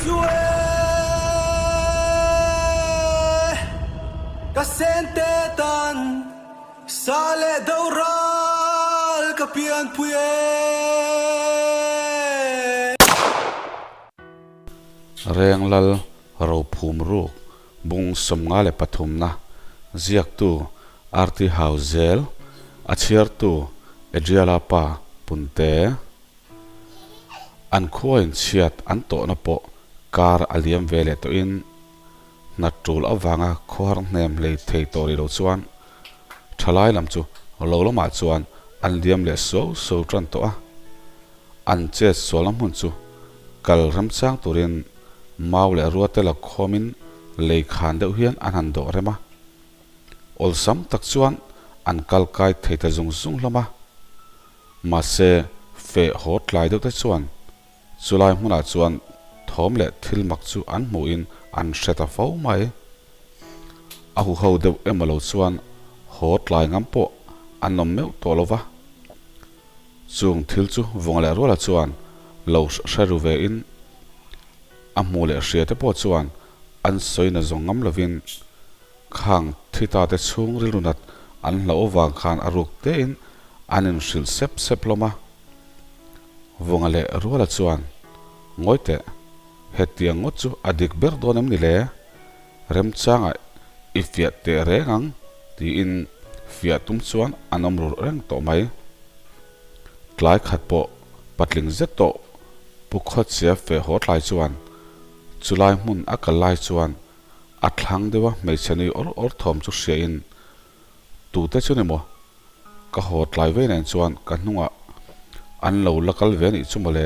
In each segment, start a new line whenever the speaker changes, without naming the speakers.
chu e Ka sente tan sa leh do ral ka pianpui e.
Renglal Rophum Ruk Bung 53 na ziaktu RT Hauzel a chhiartu Adriala pa Punte. An khuain chhiat an tawhna pawh kar a liam ve leh tawhin hna tul avanga khawhar hnem hlei thei tawh rih lo chuan thalai lam chu lo lamah chuan an liam leh suau suau tan tawh a. An chet sualna hmun chu kal remchang turin mau leh ruate la khawmin lei khan deuh hian an han dawh rem a. Awlsam tak chuan an kal kai thei ta zung zung hlawm a. Mahse, feh haw tlai deuh te chuan chulai hmunah chuan thawm leh thil mak chu an hmuhin an hre ta fo mai. A huho deuh emaw lo chuan haw tlai ngam pawh an awm meuh tawh lo va. Chung thil chu vawng leh ruala chuan lo hre ru ve in a hmu leh hria te pawh chuan an sawi na zawng ngam lovin Khang thita te chhung rilru nat an hlauh avang khan a ruk tein an inhrilh sep sep hlawm a. Vunga leh Ruala chuan, Ngawi teh, hetiang ngawt chu a dik ber dawn em ni le? Remchangah i fiah teh reng ang, tiin fiah tum chuan an awm rur reng tawh mai. Tlai khat pawh patling zet tawh Pu Khawchhia feh haw tlai chuan chulai hmun a kal lai chuan A thlang deuh a hmeichhe nui awr awr thawm chu hria in, Tute chu ni maw? Ka haw tlai ve nen chuan ka hnungah an lo la kal ve nih chu mawle,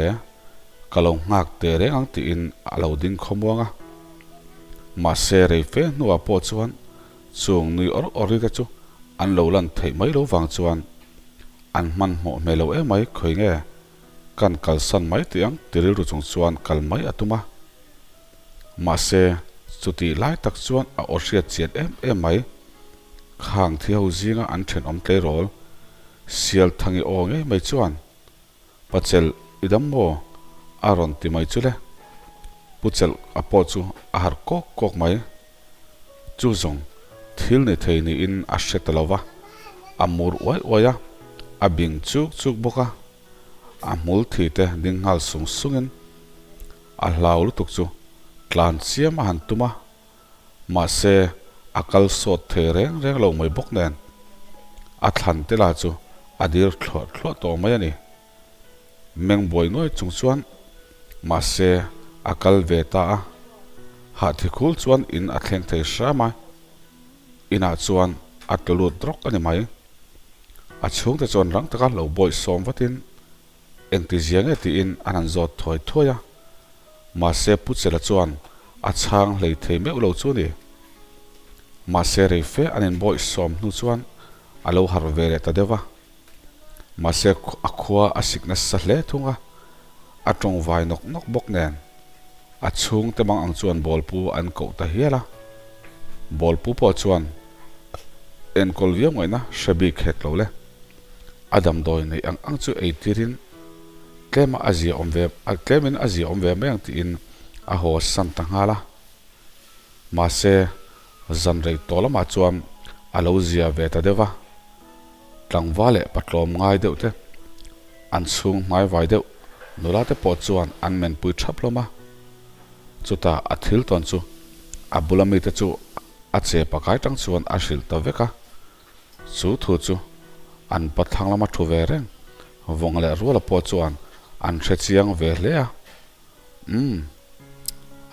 ka lo nghak teh reng ang tiin a lo ding khawmuang a. Mahse rei fe hnuah pawh chuan chung nui awr awr ri te chu an lo lan theih mai lo vang chuan an hmanhmawh hmel lo emai khawi nge kan kalsan mai tih ang ti rilru chung chuan kal mai a tum a. Mahse, chutih lai tak chuan a aw hriat chian em em mai. Khang thi ho zinga an thenawm tleirawl, Sialthangi aw ngei mai chuan, Pachelh i dam maw? a rawn ti mai chu le. Pu Chelh a pawh chu a harh kawk kawk mai. Chu zawng thil ni thei niin a hre ta lo va, a mur uai uai a, a bing chuk chuk bawk a. A hmul thi te ding nghal sung sungin a hlau lutuk chu tlan chiam a han tum a, mahse a kal sawt thei reng reng lo mai bawk nen a thlan te lah chu a dir thluah thluah tawh mai a ni. Meng buai nuai chung chuan mahse a kal ve ta a, hahthi khul chuan in a thleng thei hram a, inah chuan a tlu lut rawk a ni mai. A chhungte chuan rang taka lo bawih sawm vatin Engti zia nge tiin an han zawt thuai thuai a, mahse Pu Chela chuan a chhang hlei thei meuh lo chu a ni. Mahse rei fe an inbawih sawm hnu chuan a lo harh ve leh ta deuh a. Mahse a khua a sik nasa hle thung a, a tawng vai nawk nawk bawk nen a chhungte mang ang chuan bawlpu an koh ta hial a. Bawlpu pawh chuan enkawl viau ngaihna hre bik hek lo le. A damdawi neih ang ang chu ei tirin tlema a zia awm ve tlemin a zia awm ve mai ang tiin a haw san ta nghal a. Mahse, zan rei tawh lamah chuan a lo zia ve ta deuh va. Tlangval leh patlawm ngai deuh te, an chhung hmaivai deuh nula te pawh chuan an menpui thap hlawm a. Chutah a thil tawn chu a bula mite chu a che pakai tang chuan a hrilh ta vek a. Chu thu chu an pathlang lama thu ve reng vawng leh ruala pawh chuan an hre chiang ve hle a. Umm,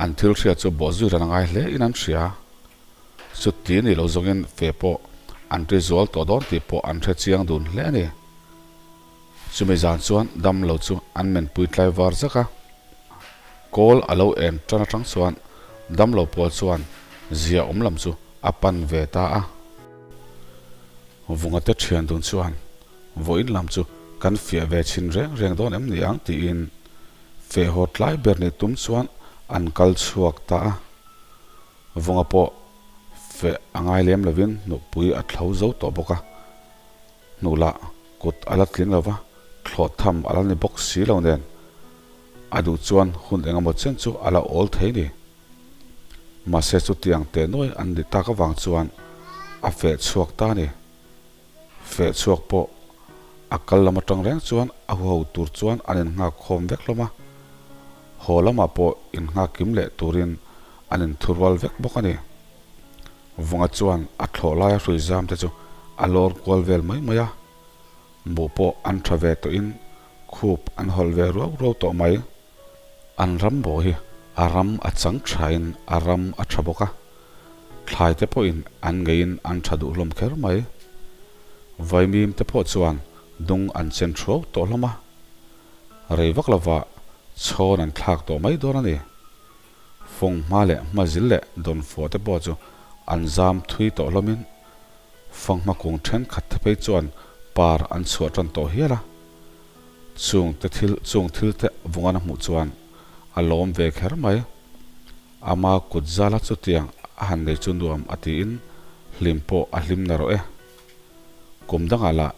an thil hriat chu bawhzui ran a ngai hle in an hria. Chuti ni lo zawngin fe pawh an ri zual tawh dawn tih pawh an hre chiang dun hle a ni. Chumi zan chuan dam lo chu an menpui tlai var zak a. Kawl a lo en tan atang chuan dam lo pawl chuan zia awm lam chu a pan ve ta a. Vunga te thian dun chuan vawiin lam chu kan fiah ve chhin reng reng dawn em ni ang tiin feh haw tlai ber nih tum chuan an kal chhuak ta a. Vunga pawh feh a ngai lem lovin hnukpui a thlo zo tawh bawk a. Hnuh lah kut a la tling lo va, thlawh tham a la ni bawk si lo nen. A duh chuan hun engemaw chen chu a la awl thei ni. Mahse chutiang teh nuai an ni tak avang chuan a feh chhuak ta a ni. Feh chhuak pawh a kal lam atang reng chuan a huho tur chuan an innghak khawm vek hlawm a. Haw lamah pawh innghak kim leh turin an inthurual vek bawk a ni. Vunga chuan a thlawh laia hrui zam te chu a lawr kual vel mai mai a. Buh pawh an tha ve tawhin khup an hawlh ve ruau ruau tawh mai. An ram bawh hi a ram a chang thain a ram a tha bawk a, thlai te pawhin an ngeiin an tha duh hlawm kher mai. Vaimim te pawh chuan dung an chen thuau tawh hlawm a, rei vak lova chhawn an thlak tawh mai dawn a ni. Fawng hma leh hmazil leh dawnfawh te pawh chu an zam thui tawh hlawmin Fanghma kung thenkhat te phei chuan par an chhuah tan tawh hial a, chung te thil chung thil te vungan a hmuh chuan a lawm ve kher mai. Ama kut zala chutiang a han nei chu nuam a tiin hlim pawh a hlim na rawh e. Kum dangah lah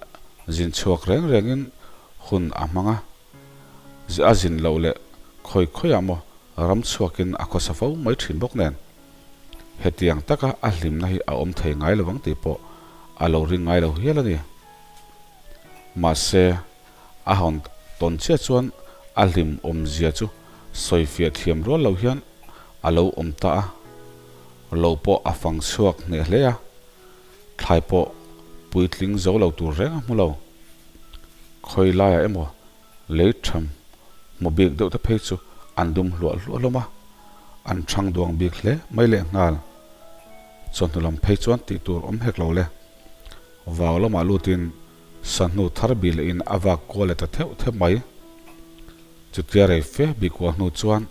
zin chhuak reng rengin hun a hmang a, a zin loh leh khawi khawiah maw ram chhuakin a khawsa fo mai thin bawk nen. Hetiang taka a hlimna hi a awm thei ngai lo ang tih pawh a lo ring ngai lo hial a ni. Mahse, a hawn tawn chiah chuan a hlim awmzia chu sawifiah thiam rual lo hian a lo awm ta a, lo pawh a fang chhuak hneh hle a, thlai pawh puitling zo lo tur reng a hmu lo. Khawi laiah emaw Lei tham hmu bik deuh te phei chu an dum hluah hluah hlawm a, an thang duang bik hle mai leh nghal. Chawhnu lam phei chuan tih tur awm hek lo le. Vau lamah lutin sahnu thar bih lehin a vak kual leh ta theuh theuh mai. Chutia rei fe bih kual hnu chuan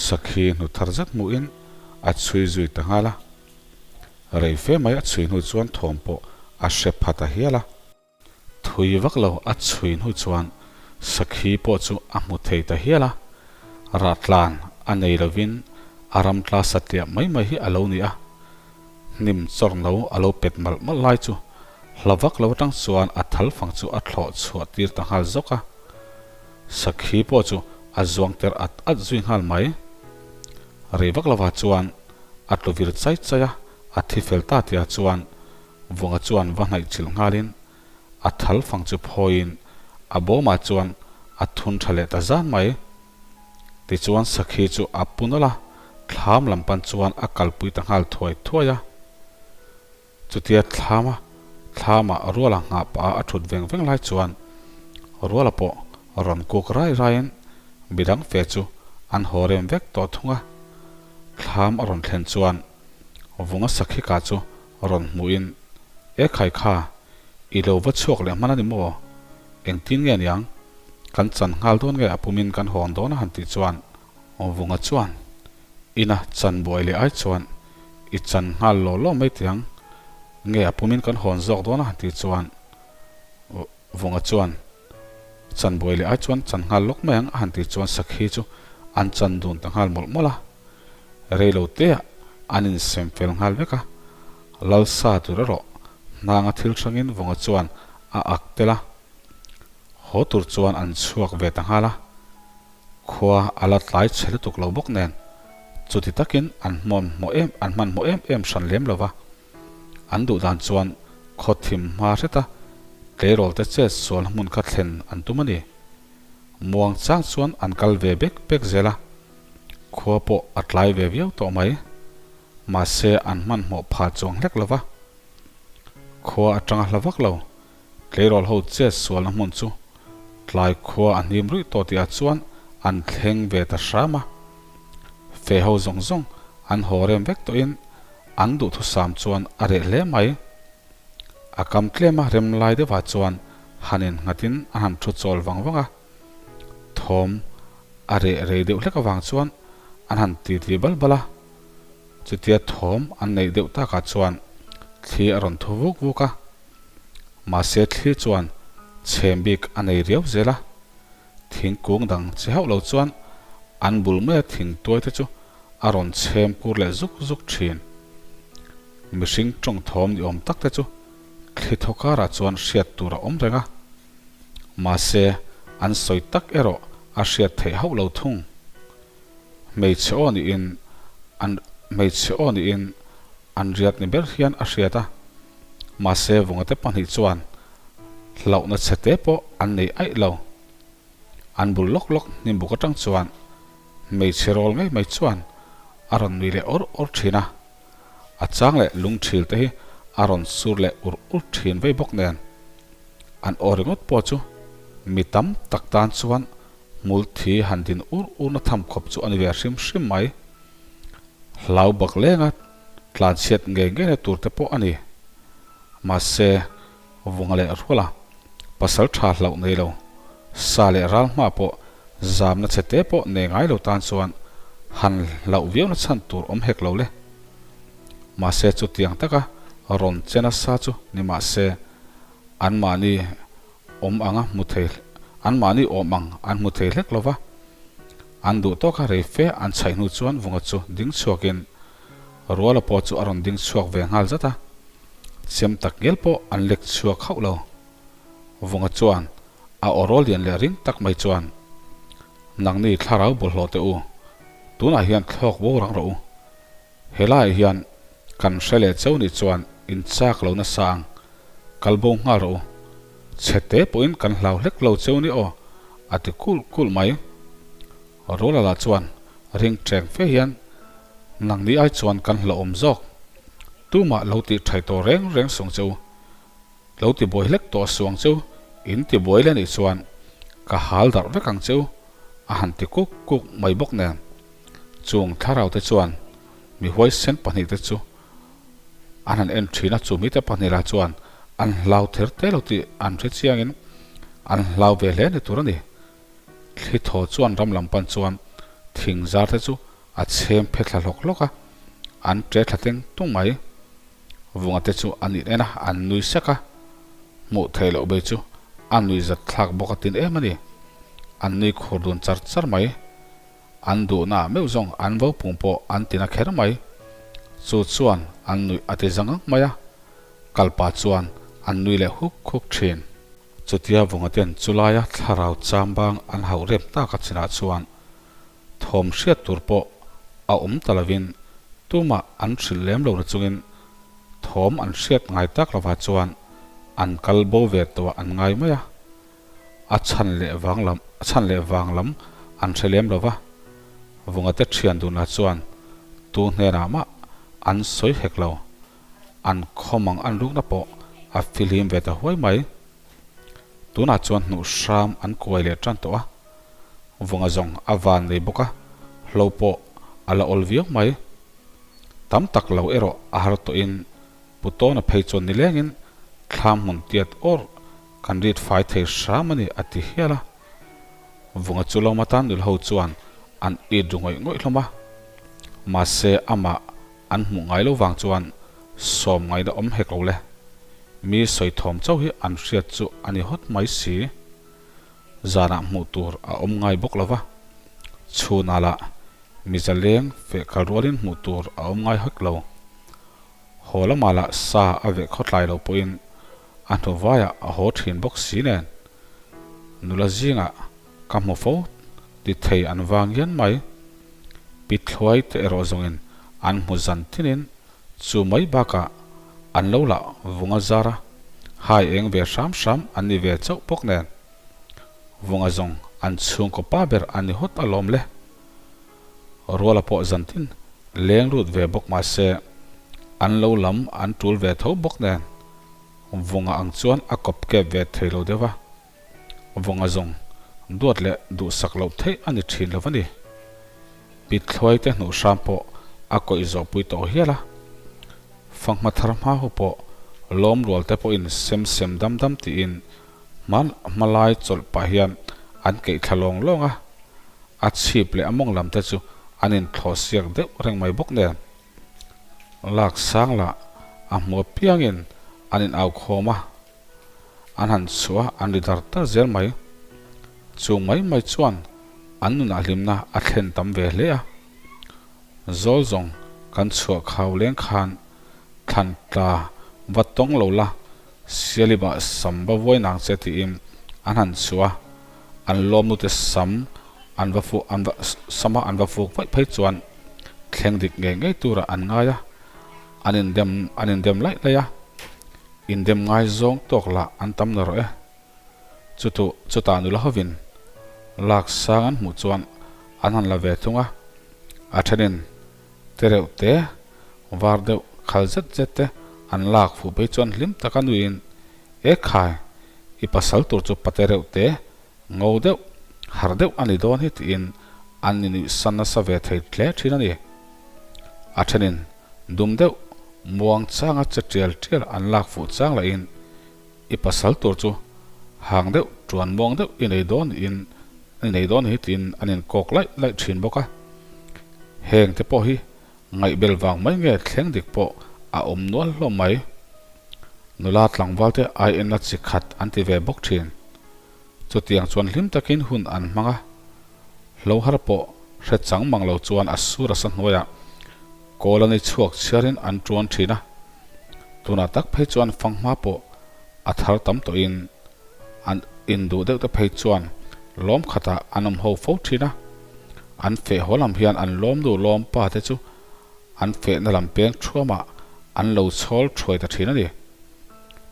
sakhi hnu thar zet hmuhin a chhui zui ta nghal a. Rei fe mai a chhui hnu chuan thawm pawh a hre pha ta hial a. Thui vak lo a chhui hnu chuan sakhi pawh chu a hmu thei ta hial a, rahtlan a nei lovin a ram tla satliah mai mai hi a lo ni a, hnim chawrh no a lo pet malh malh lai chu hla vak lo atang chuan a thal fang chu a thlawh chhuah tir ta nghal zawk a, sakhi pawh chu a zuang ter at at zui nghal mai. Rei vak lovah chuan a tlu vir chai chai a, a thi fel ta tihah chuan Vunga chuan va hnaih chilh nghalin a thal fang chu phawiin a bawmah chuan a thun tha leh ta zan mai. Tichuan sakhi chu a pu nawlh a, thlam lam pan chuan a kalpui ta nghal thuai thuai a. Chutia thlama thlama Ruala nghah pah a a thut veng veng lai chuan Ruala pawh rawn kuk rai raiin midang fe chu an haw rem vek tawh thung a. Thlam a rawn thlen chuan Vunga sakhi kah chu rawn hmuhin, E khai kha, i lo va chhuak leh hman a ni maw? Engtin nge niang? Kan chan nghal dawn nge a pumin kan hawn dawn a han tih chuan Vunga chuan, Ina chan buai leh ai chuan i chan nghal law law mai tiang nge a pumin kan hawn zawk dawn a han tih chuan Vunga chuan, Chan buai leh ai chuan chan nghal lawk mai ang a han tih chuan Sakhi chu an chan dun ta nghal mawlh mawlh a. Rei lo te ah an insem fel nghal vek a, Lalsa tur erawh hnanga thil hrangin Vunga chuan a ak tel a, haw tur chuan an chhuak ve ta nghal a. Khua a la tlai chhe lutuk lo bawk nen chuti takin an hmawn hmawh em an hmanhmawh em em hran lem lo va. An duh dan chuan khaw thim hma hreta tleirawl te chet sual hmun kha thlen an tum a ni. Muang chang chuan an kal ve bek bek zel a, khua pawh a tlai ve viau tawh mai. Mahse an hmanhmawh pha chuang hlek lo va. Khua atanga hla vak lo, tleirawl ho chet sualna hmun chu tlai khua a hnim ruih tawh tihah chuan an thleng ve ta hram a. Fe ho zawng zawng an haw rem vek tawhin An duhthusam chuan a reh hle mai. A kam tlem a rem lai deuhah chuan han innghatin a han thu chawl vang vang a. Thawm a reh rei deuh hlek avang chuan an han titi bal bal a. Chutia thawm an neih deuh takah chuan thli a rawn thu vuk vuk a. Mahse thli chuan chhem bik a nei riau zel a. Thingkung dang che hauh lo chuan an bul maia thingtuai te chu a rawn chhem kur leh zuk zuk thin. Mihring tawng thawm ni awm tak te chu thli thaw karah chuan hriat tur a awm reng a. Mahse, an sawi tak erawh a hriat theih hauh lo thung. Hmeichhe aw niin an hmeichhe aw niin an riat ni ber hian a hriat a, mahse vungate pahnih chuan hlauhna chhe te pawh an nei aih lo. An bul lawk lawk hnimbuk atang chuan hmeichhe rawl ngei mai chuan a rawn nui leh awr awr thin a, a chang leh lungthil te hi a rawn sur leh ur ur thin vei bawk nen. An aw ringawt pawh chu mi tam tak tan chuan hmul thi han din ur urna tham khawp chu a ni ve hrim hrim mai. Hlau bak lenga tlanchhiat ngei ngeina tur te pawh a ni. Mahse, vunga leh ruala pasal tha hlauh nei lo, sa leh ral hma pawh zamna chhe te pawh nei ngai lo tan chuan han hlauh viauna chhan tur awm hek lo le. Mahse chutiang taka rawn che nasa chu ni mahse, anmahni awm anga hmu thei anmahni awm ang an hmu thei hlek lo va. An duh tawka rei fe an chhaih hnu chuan vunga chu ding chhuakin Ruala pawh chu a rawn ding chhuak ve nghal zat a, chem tak ngial pawh an lek chhuak hauh lo. Vunga chuan a aw rawl lian leh ring tak mai chuan, Nangni thlarau bawlhhlawh teh u, tunah hian thlawk bo rang rawh u. Helaiah hian kan hre leh cheu nih chuan in chak lo nasa ang, kal bo nghal rawh u. Chhe te pawhin kan hlau hlek lo cheu ni aw, a ti kulh kulh mai. Rualala chuan ring ṭeng fe hian, Nangni ai chuan kan hlauhawm zawk. Tumah lo tih ṭhai tawh reng reng suang che u. Lo ti buai hlek tawh suang che u, in ti buai le nih chuan ka hal darh vek ang che u, a han ti kuk kuk mai bawk nen. Chung thlarau te chuan mi huaisen pahnih te chu an han en thin a, chu mite pahnih lah chuan an hlau ther te lo tih an hre chiangin an hlau ve hle ni tur a ni. Thli thaw chuan ram lam pan chuan thing zar te chu a chhem phe thla hlawk hlawk a, an ṭe thla teng tung mai. Vunga te chu an in en a, an nui sek a, hmuh theih loh bei chu a nui zat thlak bawk a tin em a ni. An nui khur dun char char mai. An duhna ah meuh zawng an vo pung pawh an tina kher mai. Chu chuan an nuih a ti za ngang mai a, kalpa chuan an nui leh huk huk thin. Chutia vunga ten chulaia thlarau chambang an hauh rem tak a chinah chuan thawm hriat tur pawh a awm ta lovin tumah an hrilh lem lo na chungin thawm an hriat ngai tak lovah chuan an kal bo ve tawh an ngai mai a, a chhan leh vang lam a chhan leh vang lam an hre lem lova, vunga te thian dunah chuan tu hnenah mah an sawi hek lo, an khawmang an rukna pawh a fihlim ve ta huai mai. Tunah chuan hnuh hram an kuai leh tan tawh a, vunga zawng a van nei bawk a, hlo pawh a la awl viau mai. Tam tak lo erawh a har tawhin Pu Tawna phei chuan nilengin thlam hmun tiat awr kan rit fai thei hram a ni a ti hial a. Vunga chu lawm atan nul ho chuan an it ru ngawih ngawih hlawm a. Mahse amah an hmuh ngai lo vang chuan sawm ngaihna awm hek lo le. Mi sawi thawm chauh hi an hriat chu a ni hawt mai si. Zanah hmuh tur a awm ngai bawk lo va. Chhunah lah mi zaleng feh kal rualin hmuh tur a awm ngai hek lo. Haw lamah lah sa a veh khawtlai lo pawhin a hnu vaiah a haw thin bawk si nen. Nula zingah ka hmu fo ti thei an vang hian mai. Pi Thluai te erawh zawngin an hmu zan tinin chu mai bakah an lo lah vunga zar a, hai eng ve hram hram an ni ve chauh bawk nen. Vunga zawng an chhungkaw pa ber a ni hawt alawm le. Ruala pawh zan tin leng lut ve bawk mahse an lo lam an tul ve tho bawk nen vunga ang chuan a kawp kep ve thei lo deuh a. Vawnga zawng duat leh duhsak loh theih a ni thin lo a ni. Pit thluai te hnuh hram pawh a kawih zawh pui tawh hial a. Fanghma thar hma ho pawh lawm rual te pawhin sem sem dam dam tiin hma hma lai chawlh pah hian an keih thla lawng lawng a. A chhip leh a mawng lam te chu an inthlawh siak deuh reng mai bawk nen. Lak sang lah a hmu apiangin an in au khawm a. An han chhuah a, an ri dar dar zel mai. Chu mai mai chuan an nunah hlimna a thlen tam ve hle a. Zawl zawng kan chhuah khau leng khan thlan tla va tawng lo la, Sialibah sam va vuai nang che tiin an han chhuah a, an lawm nute sam. An va fuh an va sama an va fuk vaih phei chuan thleng dik ngei ngei turah an ngai a, an indem an indem laih laih a, indem ngai zawng tawk lah an tam na rawh e. Chutu chutah nula hovin lak sang an hmuh chuan an han la ve thung a, a thenin te reuh te var deuh khal zet zet te an lak fuh phei chuan hlim taka nuiin, E khai, i pasal tur chu pate reuh te Ngo deuh, har deuh a ni dawn hi tiin an ni nuih san nasa ve thei hle thin a ni. A thenin dum deuh muang changa che tial tial an lak fuh chang lahin i pasal tur chu hang deuh tuan muang deuh i nei dawn niin i nei dawn hi tiin an inkawk laih laih thin bawk a. Heng te pawh hi Ngaihbel vang mai nge thleng dik pawh a awm nual hlawm mai. Nula tlangval te ai enna chi khat an ti ve bawk thin. Chutiang chuan hlim takin hun an hmang a, hlo har pawh hre chang mang lo chuan a sur a sa hnuaiah kawl a ni chhuak chhiarin an tuan thin a. Tunah tak phei chuan fanghma pawh a thar tam tawhin an induh deuh te phei chuan lawm khatah an awm ho fo thin a, an feh haw lam hian an lawm nu lawm pa te chu an fehna lam peng thuamah an lo chhawl thuai ta thin a ni.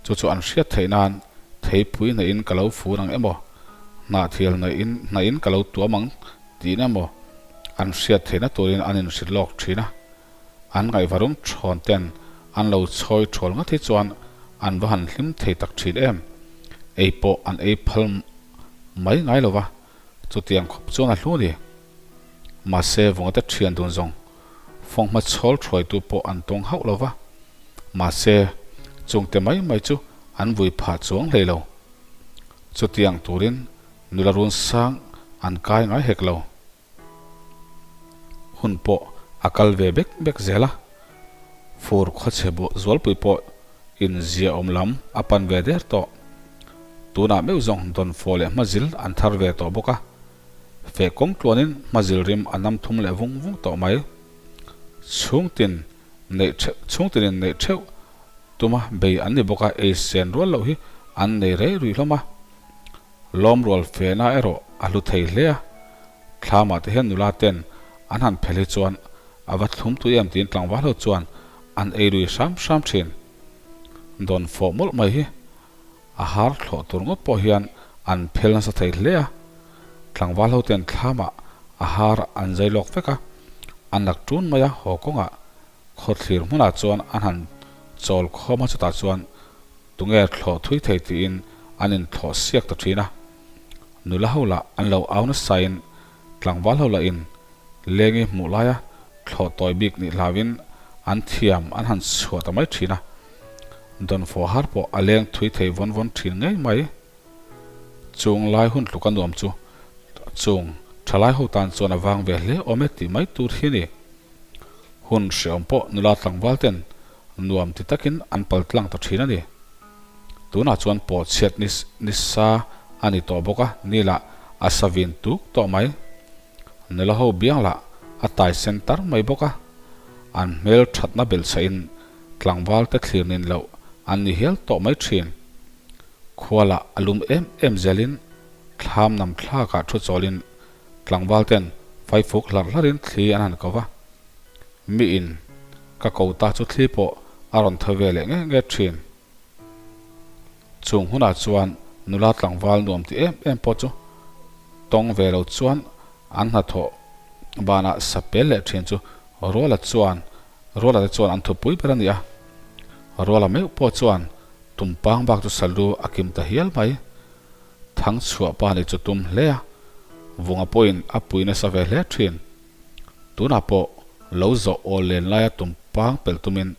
Chu chu an hriat theih nan theipui hnaih-in ka lo fun ang emaw, hnahthial hnaih-in hnaih-in ka lo tuam ang tiin emaw an hriat theihna turin an inhrilh lawk thin a. An ngaihvarum thawn ten an lo chhawi thawl ngat hi chuan an va han hlim thei tak thin em. Ei pawh an ei phal mai ngai lo va, chutiang khawp chuan a hlu ni. Mahse vawngate thian dun zawng fanghma chhawl thuaitu pawh an tawng hauh lo va, mahse chungte mai mai chu an vui phah chuang hlei lo. Chutiang turin nula run sang an kai ngai hek lo. Hun pawh a kal ve bek bek zel a, fur khawchhe zualpui pawh in ziaawm lam a pan ve der tawh. Tunah meuh zawng dawnfawh leh hmazil an thar ve tawh bawk a, feh kawng tluanin hmazil rim a nam thum leh vung vung tawh mai. Chhungtin neih theuh chhungtinin neih theuh tuma bei an ni bawk a, ei sen rual loh hi an nei rei rui hlawm a. Lawmrual fehna erawh a hlu thei hle a, thlamah te hian nula ten an han phel hi chuan a va thlum tui em tiin tlangval ho chuan an ei lui hram hram thin. Dawn fawh mawlh mai hi a har thlawh tur ngawt pawh hian an phel nasa thei hle a, tlangval ho ten thlamah a har an zai lawk vek a, an lak tun mai a haw kawngah khawthlir hmunah chuan an han chawl khawm a chutah chuan Tunge thlawh thui thei tiin an inthlawh siak ta thin a. Nula ho lah an lo au nasain tlangval ho lahin lengi hmuh laia thlawh tawi bik nih hlauin an thiam an han chhuah ta mai thin a. Dawnfawh har pawh a leng thui thei vawn vawn thin ngei mai. Chung lai hun tluk a nuam chu chung thalai ho tan chuan a vang ve hle awm e tih mai tur hi a ni. Hun hreawm pawh nula tlangval ten nuam ti takin an pal tlang ta thin a ni. Tunah chuan pawh chhiat ni nisa a ni tawh bawk a, ni lah a sa vin tuk tawh mai. Nula ho biang lah a tai sen tar mai bawk a, an hmel thatna belhchhahin tlangval te thlir nin loh an ni hial tawh mai thin. Khua lah a lum em em zelin thlam nam thlakah thu chawlin Tlangval ten faifuk hlarh hlarhin thli an han ko va, mi in ka ko ta chu thli pawh a rawn thawi ve leh nge nge thin. Chung hunah chuan nula tlangval nuam ti em em pawh chu tawng ve lo chuan an hnathawh banah sa pel leh thin chu Ruala chuan Ruala te chuan an thupui ber a ni a. Ruala meuh pawh chuan tumpang bak chu salu a kim ta hial mai. Thang chhuah pa nih chu tum hle a, Vunga pawhin a pui nasa ve hle thin. Tunah pawh lo zawh awl len laia tum pang pelh tumin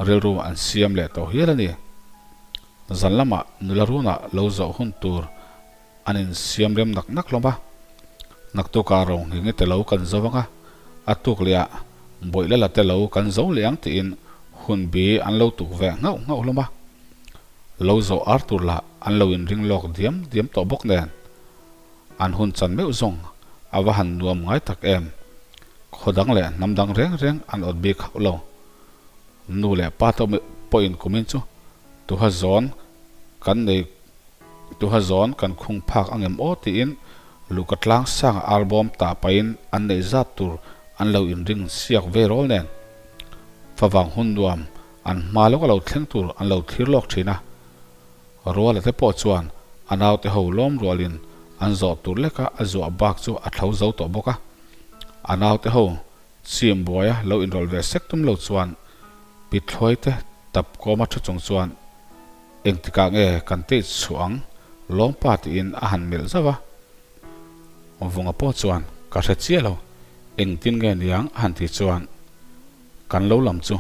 rilru an siam leh tawh hial a ni. Zan lamah nula runah lo zawh hun tur an insiam rem nak nak hlawm a. Naktukah ro nghing te lo kan zo ang a, a tuk leh ah bawih lala te lo kan zo leh ang tiin hun bi an lo tuk ve nghauh nghauh hlawm a. Lo zawh ar tur lah an lo inring lawk diam diam tawh bawk nen, an hun chan meuh zawng a va han nuam ngai tak em. Khaw dang leh hnam dang reng reng an awt bik hauh lo. Nu leh pa te pawhin kumin chu tuha zawn kan nei tuha zawn kan khung phak angem aw tiin Luhka tlang sanga arbawm tah pahin an neih zat tur an lo inring siak ve rawl nen. Favang hun nuam an hma lawk a lo thleng tur an lo thlir lawk thin a. Ruala te pawh chuan a naute ho lawm rualin an zawh tur leka a zuah bak chu a thlo zo tawh bawk a. A naute ho chim buaia lo inrawlh ve sek tum lo chuan Pithlawi te tap kawma thu chung chuan engtikah nge kan tei chhuah ang lawmpa tiin a han melh zauh a. Vunga pawh chuan ka hre chiah lo, engtin nge niang a han ti chuan kan lo lam chu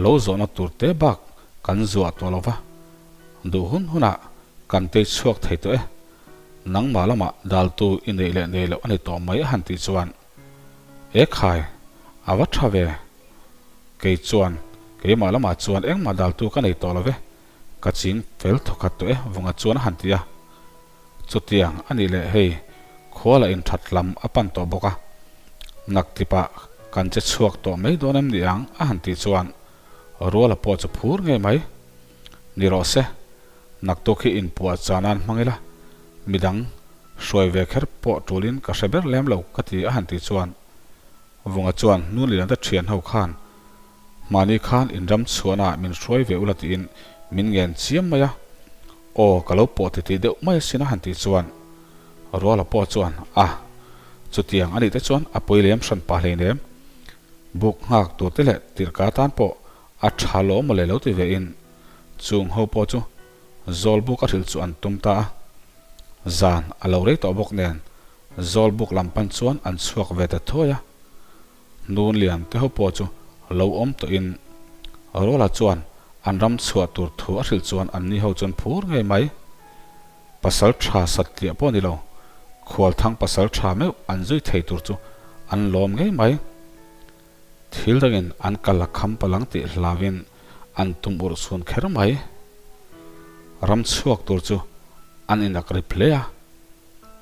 lo zawhna tur te bak kan zuah tawh lo va, duh hun hunah kan tei chhuak thei tawh e, nangmah lamah daltu i neih leh nei loh a ni tawh mai a han tih chuan E khai, a va tha ve. Kei chuan, keimah lamah chuan engmah daltu ka nei tawh lo ve, ka ching fel thawkhat tawh e vunga chuan a han ti a. Chutiang a nih leh hei khua lah inthat lam a pan tawh bawk a, naktipah kan che chhuak tawh mai dawn em ni ang a han tih chuan Ruala pawh chu phur ngei mai. Ni rawh se, naktuk hi inpuah chan an hmang ila, midang hruai ve kher pawh tulin ka hre ber lem lo ka ti a han tih chuan Vunga chuan Nunlian te thian ho khan Mahni khan in ram chhuahna ah min hruai ve ula tiin min ngen chiam mai a, aw ka lo pawh titih deuh mai asin a han tih chuan Ruala pawh chuan a, chutiang anih te chuan a pawi lem hran pah hleinem, buk nghak tur te leh tirhka tan pawh a tha lawm mawle lo ti ve in chung ho pawh chu zawl buk a hrilh chu an tum ta a, zan a lo rei tawh bawk nen zawl buk lam pan chuan an chhuak ve ta thuai a. Nun lian te ho pawh chu lo awm tawhin Ruala chuan an ram chhuah tur thu a hrilh chuan an ni ho chuan phur ngei mai. Pasal tha satliah pawh ni lo, Khualthang pasal tha meuh an zui thei tur chu an lawm ngei mai. Thil dangin an kal a kham palang tih hlauin an tum urh chhun kher mai. Ram chhuak tur chu an inak rip hle a,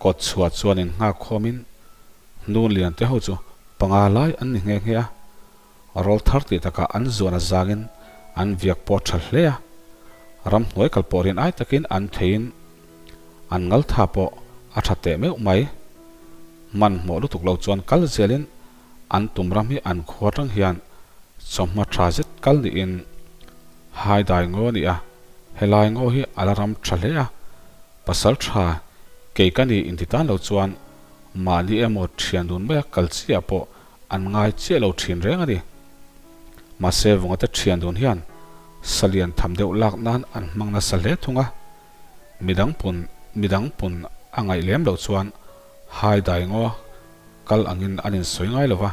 kawt chhuah chuan in nghak khawmin Hnun lian te ho chu panga lai an ni nghe nghe a, rawl thar tih takah an zuan a zangin an viak pawh tha hle a, ramhnuai kal pawh rin ai takin an theiin an ngal tha pawh a tha teh meuh mai. Hmanhmawh lutuk lo chuan kal zelin an tum ram hi an khua tang hian chawhma tha zet kal niin hai dai ngaw a ni a, helai ngaw hi a la ram tha hle a, pasal tha kei ka ni inti tan lo chuan Mahni emaw thian dun maia kal chiah pawh an ngai chiah lo thin reng a ni. Mahse Vungate thian dun hian salian tham deuh lak nan an hmang nasa hle thung a, midang pun midang pun a ngaih lem loh chuan hai dai ngaw kal angin an insawi ngai lo va,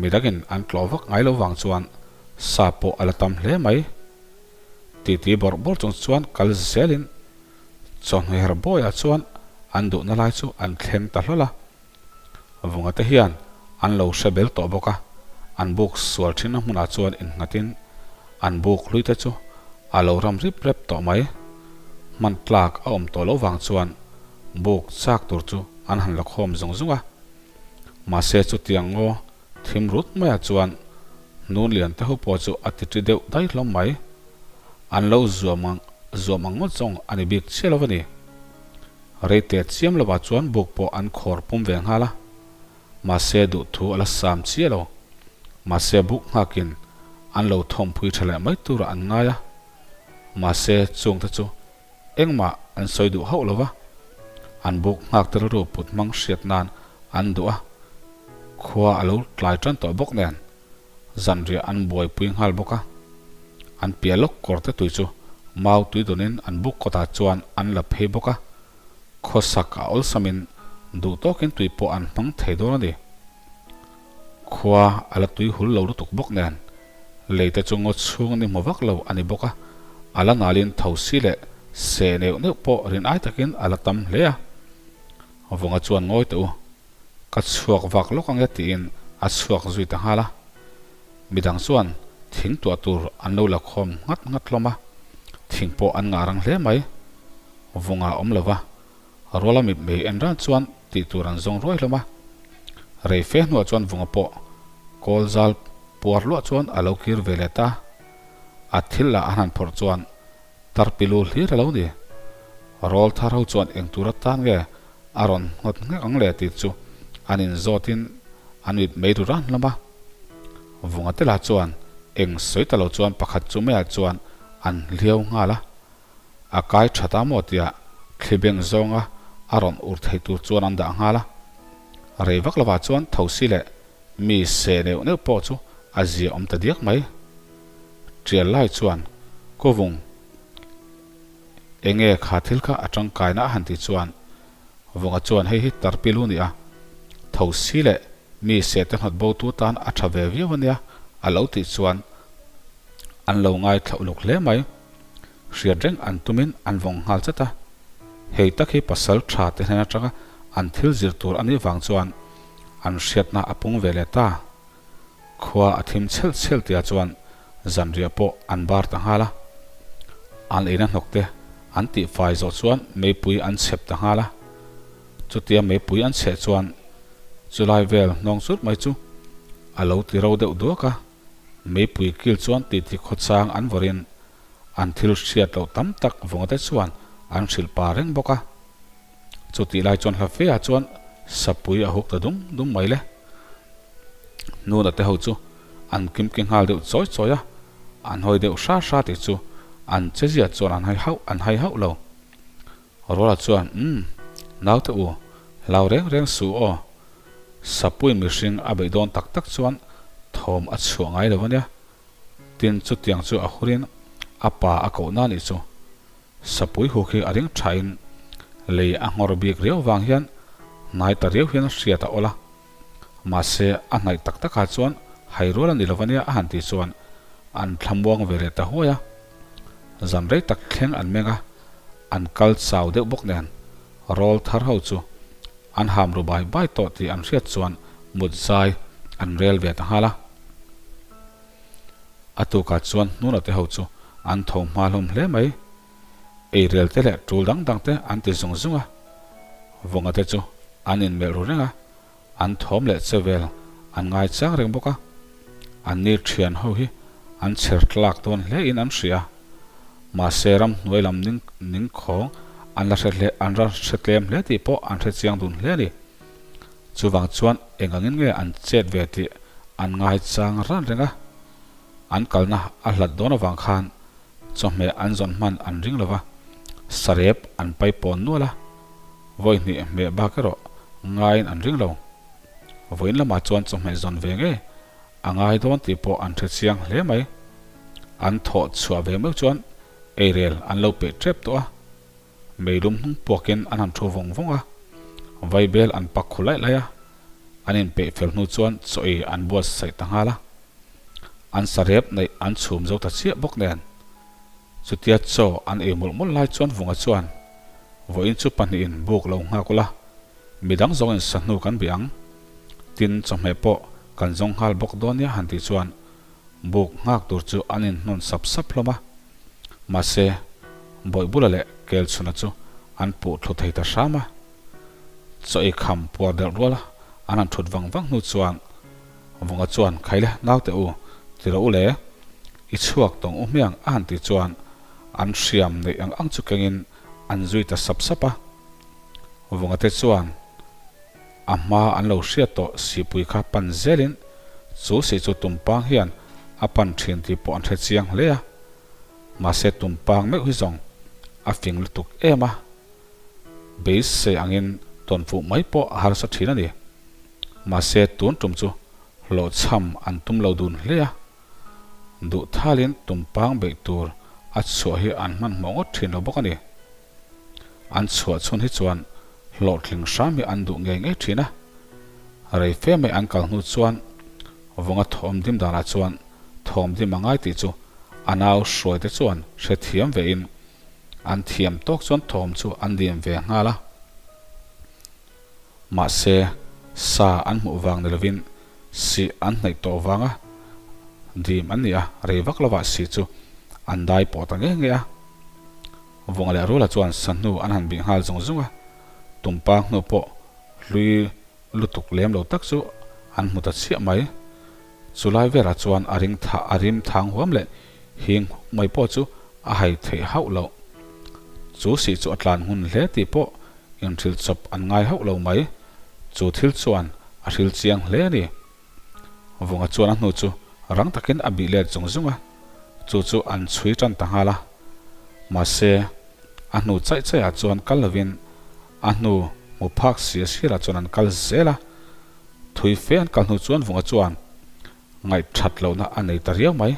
midangin an tlawh vak ngai lo vang chuan sa pawh a la tam hle mai. Titi bawrh bawrh chung chuan kal zelin Chawhnu her bawiah chuan an duhna lai chu an thleng ta hlawl a, Vunga te hian an lo hre bel tawh bawk a, an buk sual thinna hmunah chuan innghatin an buk hlui te chu a lo ram rip rep tawh mai. Hman tlak a awm tawh loh vang chuan buk chak tur chu an han la khawm zung zung a, mahse chutiang ngaw thim rut maiah chuan hnun lian te ho pawh chu a ti ṭi deuh daih hlawm mai. An lo zuam ang zuam ang ngawt zawng a ni bik chiah lo a ni. Rei teh chiam lovah chuan buk pawh an khawr pum ve nghal a. Mahse duh thu a la sam chiah lo. Mahse buk nghakin an lo thawmpui tha leh mai turah an ngai a. Mahse chungte chu engmah an sawi duh hauh lo va. An buk nghak te rilru put hmang hriat nan an duh a. Khua a lo tlai tan tawh bawk nen. Zanriah an buaipui nghal bawk a, an piah lawk kawr te tui chu mau tui dawnin an buk kawtah chuan an la phei bawk a, khawsak a awlsamin duh tawkin tui pawh an hmang thei dawn a ni. Khua a la tui hul lo lutuk bawk nen, lei te chu ngaw chhung ni hmu vak lo a ni bawk a, a la nalin tho si leh seh neuh neuh pawh rin ai takin a la tam hle a. Vunga chuan ngawi teh u. Ka chhuak vak lawk ang e tiin a chhuak zui ta nghal a. Midang chuan thing tuah tur an lo la khawm nghat nghat hlawm a, thing pawh an ngah rang hle mai. Vunga awm lo va, Ruala mip mei en ran chuan tih tur an zawng ruai hlawm a. Rei fe hnuah chuan Vunga pawh kawl zal puar luah chuan a lo kir ve leh ta. A thil lah an han phawrh chuan tarpilu hlir a lo ni. Rawl thar ho chuan eng tur atan nge? a rawn nghawt nghek ang le tih chu an inzawtin an mit mei ru ran hlawm a. Vunga te lah chuan eng sawi ta lo chuan pakhat chu maiah chuan an hliau nghal a. A kai tha ta maw tia thli beng zawnga a rawn ur thei tur chuan an dah nghal a. Rei vak lovah chuan thosi leh mi seh neuh neuh pawh chu a zia awm ta diak mai. Tial lai chuan Kawvung enge kha thil kha a tangkaina a han tih chuan Vunga chuan hei hi tarpilu ni a, thosi leh mi seh te hnawt bo tu tan a tha ve viau a nia a lo tih chuan an lo ngaithla uluk hle mai. Hriat reng an tumin an vawng nghal chat a. Hei tak hi pasal tha te hnen atanga an thil zir tur a nih vang chuan an hriatna a pung ve leh ta. Khua a thim chhelh chhelh tia chuan zanriah pawh an bar ta nghal a. An eina hnawk te an tihfai zawh chuan meipui an chhep ta nghal a. Chutia meipui an chheh chuan chulai vel hnawng chut mai chu a lo ti ro deuh duak a. Meipui kil chuan titi khawchang an vawrin an thil hriat loh tam tak vawngate chuan an hrilh pa reng bawk a. Chutih lai chuan hla fe ah chuan sapui a huk ta dum dum mai le. Nuna te ho chu an kimki nghal deuh chawi chawi a, an hawi deuh hra hra tih chu an chezia chuan an hai hauh an hai hauh lo. Ruala chuan, Umm, naute u, hlau reng reng suh aw. Sapui mihring a beih dawn tak tak chuan thawm a chhuah ngai lo ania. Tin, chutiang chu a hurin a pa a koh na nih chu. Sapui huk hi a ring thain lei a nghawr bik riau vang hian hnai ta riau hian hriat a awl a. Mahse, a hnaih tak takah chuan hai rual a ni lo ania a han tih chuan an thlamuang ve leh ta huai a. Zan rei tak thleng an meng a, an kal chau deuh bawk nen rawl thar ho chu an ham ru bai bai tawh tih an hriat chuan mut zai an rel ve ta nghal a. A tukah chuan hnuna te ho chu an tho hma hlawm hle mai. Eirel te leh tul dang dang te an ti zung zung a. Vawnga te chu an inmelh ru reng a, an thawm leh che vel an ngai chang reng bawk a. An ni thian ho hi an chher tlak dawn hle in an hria. Mahse ramhnuai lam ning ning khawng an la hre hle an la hre tlem hle tih pawh an hre chiang dun hle a ni. Chuvang chuan eng angin nge an chet ve tih an ngai chang ran reng a. An kalna a hlat dawn avang khan chawhmeh an zawn hman an ring lo va, sarep an pai pawn nual a, vawi hnih hmeh bak erawh ngaiin an ring lo. Vawiin lamah chuan chawhmeh zawn ve nge a ngai dawn tih pawh an hre chiang hle mai. An thawh chhuah ve meuh chuan eirel an lo peih tep tawh a, meilum hnung puakin an han thu vawng vawng a, vaibel an pak khu laih laih a, an inpeih fel hnu chuan chaw ei an buatsaih ta nghal a. An sarep neih an chhum zo ta chiah bawk nen. Chutia chaw an ei mawlh mawlh lai chuan Vunga chuan, Vawiin chu pahnihin buk lo nghak ula, midang zawngin sahnu kan bih ang. Tin, chawhmeh pawh kan zawng nghal bawk dawn nia han tih chuan buk nghak tur chu an inhnawn sap sap hlawm a. Mahse, Bawihbula leh Kelchhuna chu an puh thlu thei ta hram a. Chaw ei kham puar delh ruala an han thut vang vang hnu chuan Vunga chuan, Khaile, naute u, ti rawh u le, i chhuak tawng u hmiang a han tih chuan an hriam neih ang ang chu kengin an zui ta sap sap a. Vunga te chuan a hma an lo hriat tawh sipui kha pan zelin chu si chu tumpang hian a pan thin tih pawh an hre chiang hle a. Mahse tumpang meuh hi zawng a fing lutuk em a, beisei angin tawnfuh mai pawh a harsa thin a ni. Mahse tun tum chu hlawhchham an tum lo dun hle a, duh thalin tumpang beih tur a chhuah hi an hmanhmawh ngawt thin lo bawk a ni. An chhuah chhun hi chuan hlawhtling hram hi an duh ngei ngei thin a. Rei fe mai an kal hnu chuan Vawnga thawm dim danah chuan thawm dim a ngai tih chu a nau hruaite chuan hrethiam vein an thiam tawk chuan thawm chu an dim ve nghal a. Mahse, sa an hmuh vang ni lovin sih an hnaih tawh vanga dim an ni a, rei vak lovah sih chu an dai pawh ta ngei ngei a. Vunga leh Rula chuan sa hnu an han bih nghal zung zung a, Tumpa hnu pawh hlui lutuk lem lo tak chu an hmu ta chiah mai. Chulai velah chuan a ring thah a rim thang huam leh hing huk mai pawh chu a hai theih hauh loh. Chu sih chu a tlan hun hle tih pawh. Inhrilh chawp an ngai hauh lo mai. Chu thil chuan a hril chiang hle a ni. Vunga chuan a hnu chu rang takin a bih let zung zung a, chu chu an chhui tan ta nghal a. Mahse, a hnu chaih chaihah chuan kal lovin a hnu hmu phak sia sirah chuan an kal zel a. Thui fe an kal hnu chuan Vunga chuan ngaihthat lohna a nei ta riau mai.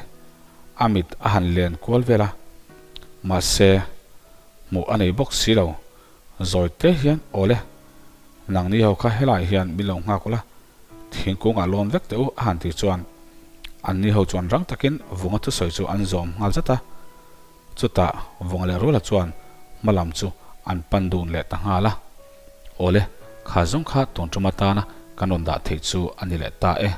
A mit a han len kual vel a, mahse, hmuh a nei bawk si lo. Zawi te hian, Awle, nangni ho kha helaiah hian min lo nghak ula, thingkungah lawn vek teh u, a han tih chuan anni ho chuan rang takin Vunga thusawi chu an zawm nghal zat a. Chutah Vunga leh Ruala chuan hma lam chu an pan dun leh ta nghal a. Awle, kha zawng kha tun tum atana kan rawn dah theih chu a ni leh ta e.